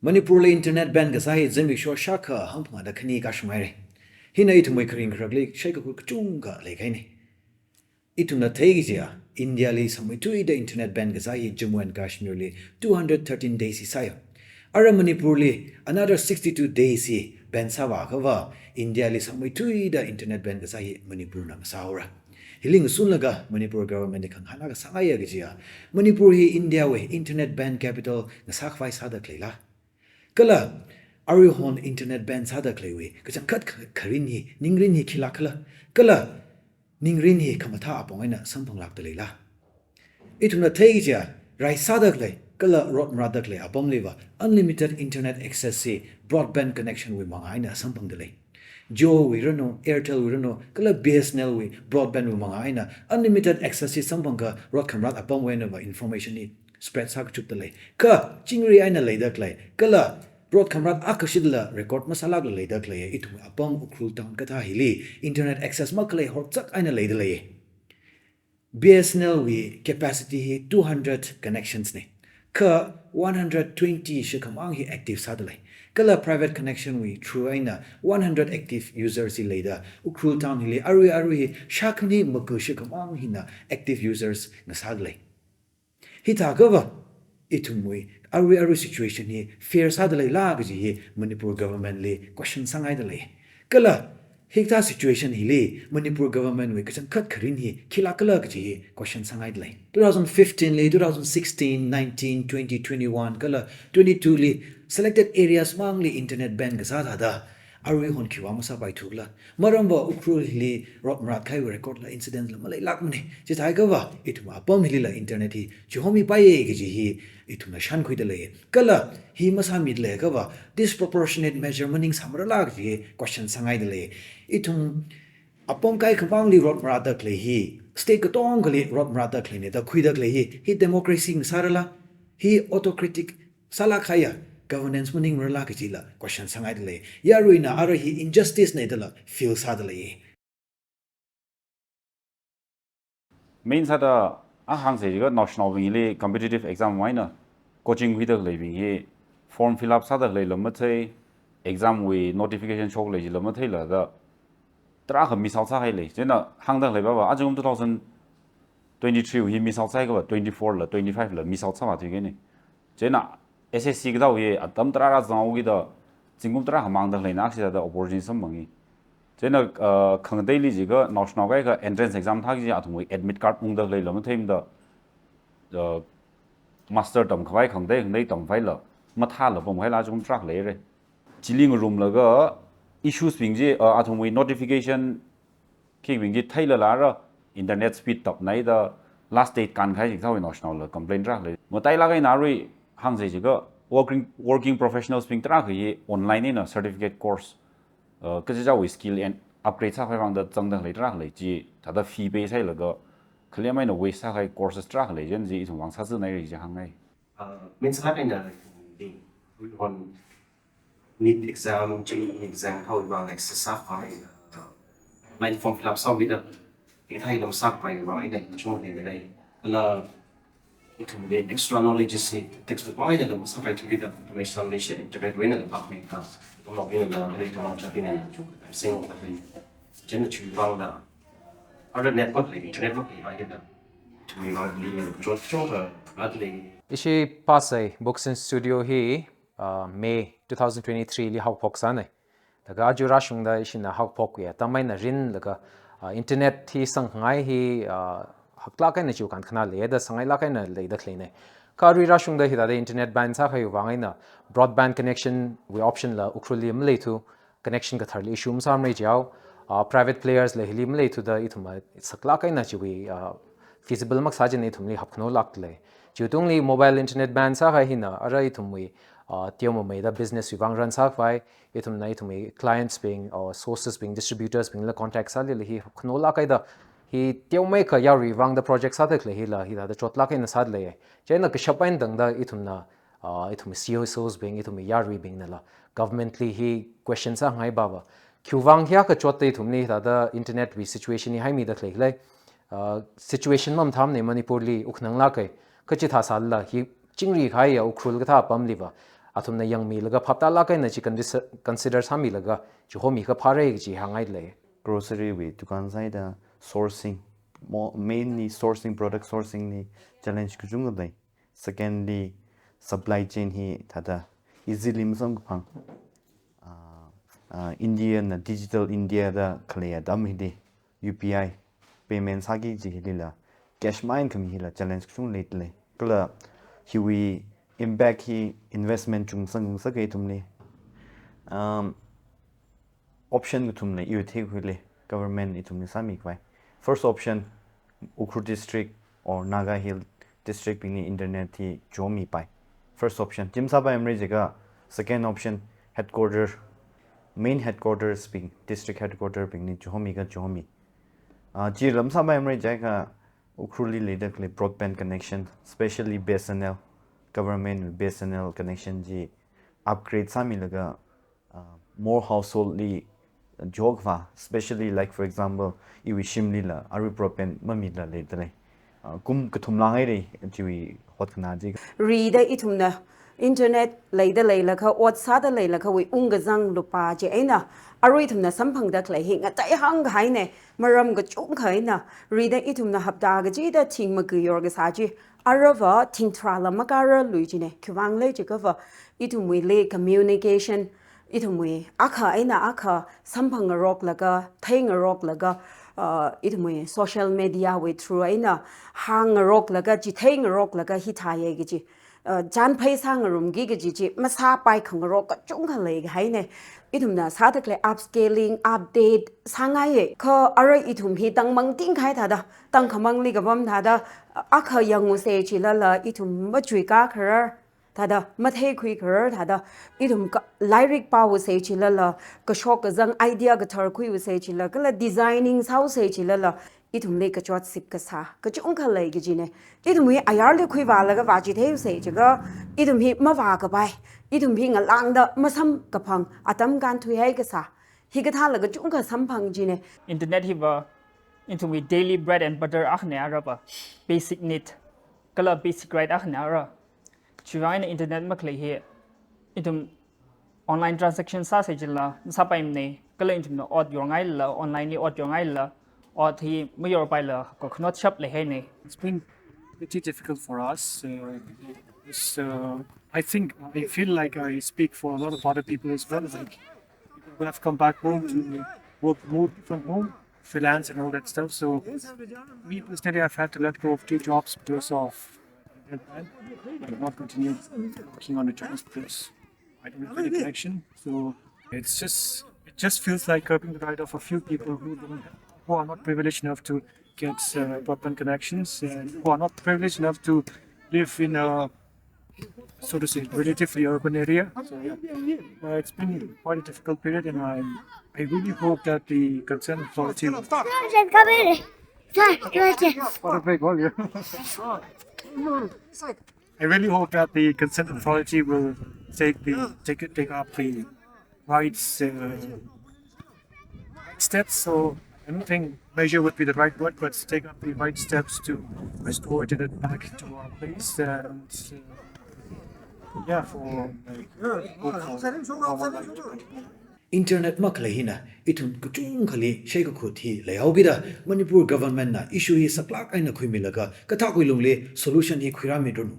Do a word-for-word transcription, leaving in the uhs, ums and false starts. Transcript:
Manipurli internet ban kasā hi zimiksho shākha hangphangāda khani kashung haira. Hina ithumwui kharing kharakli shaikakhui kachungkha leikahaina. Ithumna theikachiya, Indiali sāngmeithuida internet ban kasā hi Jammu and Kashmirli two hundred thirteen days hi sāya. Ara Manipurli another sixty-two days hi ban sāvāakhava, Indiali sāngmeithuida internet ban kasā hi Manipurna masāhaora. Hili ngasunlaga Manipur government li khangahān akha sāngaiya kajiya, Manipur hi Indiawui internet ban capital ngasākhavai sāda khaleila? Kala aruihon internet ban sāda khaleiwui kachangkhat kha-, kharing hi, ningrin hi khilāk khala? Kala ningrin hi khamathā apong eina samphanglākda leila? Ithumna theikachiya, rai sāda khalei kala rot marātda khalei apamliva unlimited internet access hi broadband connection wui mangā eina samphangda lei. Jio wui ranu, Airtel wui ranu, kala B S N L wui broadband wui mangā eina unlimited access hi samphangakha rot khamarāt apamwui einava information hi spread sākachupda lei. Kha chingri eina leida khalei kala rot khamarāt akha shitla record masālākla leida khalei ithumwui apam Ukhrul town kathā hili internet access makhalei hortsak eina leida lei. B S N L wui capacity hi two hundred connections na. Kha one hundred twenty shikhamang hi active sāda lei. Kala private connection wui through eina one hundred active users hi leida, Ukhrul town hili arui arui hi shākhani maga shikhamang hina active users ngasāda lei. Hithākhava, ithumwui arui arui situation hi fair sāda leila kaji hi Manipur government li question sāngaida lei. Kala hikathā situation hili Manipur government wui kachangkhat kharing hi khilāk khala kaji hi question sāngaida lei. Two thousand fifteen li, two thousand sixteen, nineteen, twenty, twenty-one kala twenty-two li selected areas mangli internet ban kasā thāda aruihon khiwui vang masāpaithu khala? Maramva Ukhrul hili rot marātkahaiwui record la incident la maleilākmana. Chithākhava ithum apam hilila internet hi chihomi paiya kaji hi ithumna shānkhuida lei. Kala hi masāmida leiakhava disproportionate measure maning sāmarala kaji hi question sāngaida lei. Ithum apam kaikhamangli rot marātda khalei hi state katongali rot marātda khaleina da khuida khalei hi, hi democracy ngasārala? Hi autocratic sālāk kahaiya governance maningmarala kajila question sāngaida lei. Yaruina ara hi injustice na dala feel sāda lei. Main sāda a hāngsa jiakha naoshinaobingli competitive exam wui eina coaching khuida khaleibing hi form fill up sāda khaleila mathei, exam wui notification shok lei jila matheila da tarākha miss out sāhai lei. Chieina hāngda khalei baba, aja kum two thousand twenty-three hi miss out sāhaiakhava twenty-four la, twenty-five la miss out sāvāthuikahaina. Chieina S S C kathā hi atam tarāra zanghaokida zingkum tarākha mangda khaleina, akha sāda opportunity samphangi. Chieina, uh, khangateili jiakha naoshinao kaikha entrance exam thāki kaji athumwui admit card ungda khaleila matheimada, uh, master tamkhavai khangatei khangatei tamkhavai la mathāla pamkhavai la aja kum tarākha leira. Chili ngarumlaga issues bing chi, uh, athumwui notification khikbing chi theilala ara internet speed tapna da last date kānkahai jing thāwui naoshinaola complain tarākha lei. Matailāk eina arui hāngsa jiakha working, working professionals bing tarākha hi online eina certificate course, uh, kachichāwui skill and upgrade sākhavai vang da zangda khalei tarākha lei, chi thāda fee pay sāhailaga khalem eina waste sākahai courses tarākha lei, chieina chi ithum vang sāzanhaira chi hāngngai. Uh, main sālāk eina ding, on NEET exam, JEE exam, thāwui vang exercise sākhavai, uh, online form fill up sāhaokida, hithāda masākhavai vang eina chungda lei. Kala ithumli extra knowledge hi textbook vang eina masāpaithuakida, information li share internet wui eina phāmeikha, ithumwui eina lei ithum chapin eina chungda sing lei. Chieina chiwui vangla, ara network lei, internet work lei vang eina, chiwui vangli chot chungda lei. Ishi pasai Books in Studio hi, uh, May two thousand twenty-three li haophok sāna. Laga aja rāshungda ishina haophok ya, tamai na rin laga, uh, internet hi sangngai hi, uh, haklāk eina chiwui kankhana leida sangngailāk eina leida khaleina. Kha arui rāshungda hithāda internet ban sākahaiwui vang eina broadband connection wui option la Ukhrulli maleithu, connection katharli issue masāmara jihaowa, uh, private players la hili maleithuda ithumna saklāk eina chiwui, uh, feasible makasā chieina ithumli hapkhanolāk lei. Chiwui tungli mobile internet ban sākahai hina ara ithumwui, uh, teomeida business wui vang run sākhavai, ithumna ithumwui clients bing, uh, sources bing, distributors bingla contact sālila hi hapkhanolāk haida, hi teomeikha yaruiwui vang da project sāda khalei hila hithāda chotlāk eina sāda lei. Chieina kashap eina tangda ithumna, uh, ithumwui C S Os bing, ithumwui yaruibingnala government li hi question sāngai baba, khiwui vang hiyākha chotda ithumli hithāda internet wui situation hi haimida khalei lei. Uh, situation mamathāmana Manipurli, wukkhanang lāka. Kha chithā sālala hi chingri kahaiya Ukhrul kathā apamliva, athumna yangmilaga phaptālāk eina chi consider, consider sāmilaga chihomi kaphāra kaji hāngngai lei. Grocery wui dukan sāda sourcing, mo-, mainly sourcing, product sourcing li challenge kachungkha lei. Secondly, supply chain hi thāda easily masamkaphang. Ah, ah, India na digital India da khalei atam hili U P I payment sāki kaji hilila cash main khami hila challenge kachungkha leidalei. Kala hiwui impact hi investment chungsang chungsak ithumli. Um, option kathum lei, iwui theikhuili government ithumli sāmikhavai. First option, Ukhrul district or Naga Hill district bingli internet hi chihomipai. First option. Chi masāpaimara jiakha, second option, headquarter, main headquarters bing, district headquarter bingli chihomi ka chihomi. Ah, chila masāpaimara jiakha Ukhrulli leida khalei broadband connection, specially B S N L, government B S N L connection chi upgrade sāmilaga, uh, more household li jokva, especially, like, for example, iwui shimlila arui broadband mamila leidalei. Uh, kum kathum lāngailei chiwui hotkhanā chi. Rida ithumna internet leida leilakha, ot sāda leilakhawui ungkazang lupā chieina arui ithumna samphangda khalei hi ngateihāng kahaina, maram kachungkha eina. Rida ithumna hapta kachida thing makuiyor kasā chi, arava thingtharāla makārarlui jina. Khiwuivang khala jiakhava, ithumwuili communication, ithumwui akha eina akha samphangngaroklaga, theingaroklaga, uh, ithumwui social media wui through eina hāngngaroklaga, chitheingaroklaga hithāya kaji, uh, chānphei sāngarumki kaji chi masāpai khangarok kachungkha leikahaina. Ithumna sāda khalei upscaling, update sāngaiya. Kha arui ithum hi tangmang tingkahai thāda, tangkhamangli kapam thāda, akha yangusei chilala ithum machuikā kharar, thāda matheikhui kharar, thāda ithum ka-, lairik pāusei chilala, kashok kazang idea kathar khuiusei chila, kala designing sāusei chilala, ithumli kachotsip kasā kachungkha lei kajina. Ithum hi ayarli khuivālaga vāchitheisei jiakha, ithum hi mavākapai, ithum hi ngalāngda masamkaphang atam kānthuihai kasā, hikathāla kachungkha samphang jina. Internet hiva ithumwui daily bread and butter akhana arava, basic need kala basic right akhana ara. Chiwuivang eina internet makhalei hi, ithum online transaction sāsei chila masāpaimana, kala ithumna ot yorngailala, online li ot yorngailala, ot hi mayorpailala kakhanot shap leihaina. It's been pretty difficult for us. Uh, it's, uh, I think, I feel like I speak for a lot of other people as well. Like, people who have come back home to work remotely from home, freelance and all that stuff. So me personally, I've had to let go of two jobs because of that. I'm not continuing working on the jobs because I don't have any connection. So it's just, it just feels like curbing the right of a few people who don't, who are not privileged enough to get, uh, broadband connections, and who are not privileged enough to live in a, so to say, relatively urban area. So, yeah. Uh, it's been quite a difficult period, and I, I really hope that the concerned authority will... What a big hole, yeah. I really hope that the concerned authority will take the, take it, take up the rights, uh, right steps. So I don't think measure would be the right word, but take up the right steps to restore it back to our place. And, uh, yeah, for, like, hope for our life to continue. Internet makhalei hina ithum kachungkhali sheikakhut hi leihaokida, Manipur government na issue hi saklāk eina khuimilaga kathākwui lungli solution hi khuirāmidrunu.